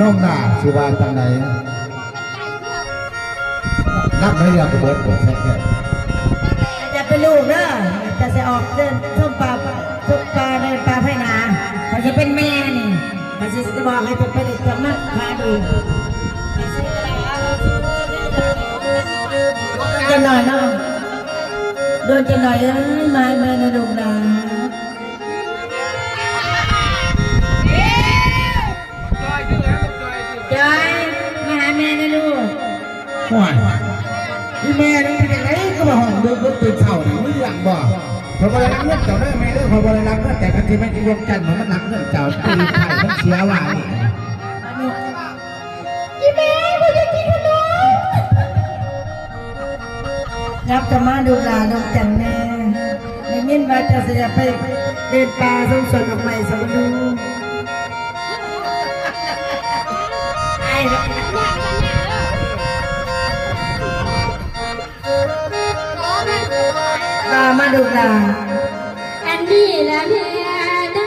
ນ້ອງໜ້າຊິວ່າຈັ່ງໃດ? ນັບໜ້ອຍດຽວກໍເບິດແທ້ໆ. ຢ່າໄປລູກເດີ ຈະຊິອອກເດີ ຊົມປ່າ ຊົມປ່າເດີນປ່າໄພນາ. ຂ້ອຍຊິເປັນແມ່ນີ້ ຂ້ອຍຊິບອກໃຫ້ເຈົ້າໄປເລີຍ ເຈົ້າມາຫາດູ. ຈັກໜ້ອຍເນາະ ໂດນຈັກໜ້ອຍເອີຍ ມາແມ່ນະລູກຫຼານ. ຈອຍ ມາຫາແມ່ແດ່ລູກ. ໂອ້ຍ ອີແມ່ ມຶງເປັນຈັ່ງໃດ ຄືວ່າຮ້ອງດຶກໆຕື່ນເຊົ້ານີ້ ມີເລື່ອງບໍ່? ຂ້ອຍບໍ່ໄດ້ລັກເງິນເຈົ້າເດີແມ່ເດີ ຂ້ອຍບໍ່ໄດ້ລັກເງິນ ແຕ່ຄັນຊິແມ່ນອີວງຈັນ ມັນລັກເງິນເຈົ້າ ຕີໄຂ່ມັນເສຍວ່ານີ້. ອີແມ່ ບໍ່ຢາກກິນຂະໜົມ. ກັບເຂົ້າມາດູລານ້ອງຈັນແນ່ ໄດ້ຍິນວ່າເຈົ້າຊິຢາກໄປເດີນປ່າຊົມສວນດອກໄມ້ຊະບໍ່ລູກ. ມາ ມາດູລາ ອັນນີ້ລະແມ່ເດີ.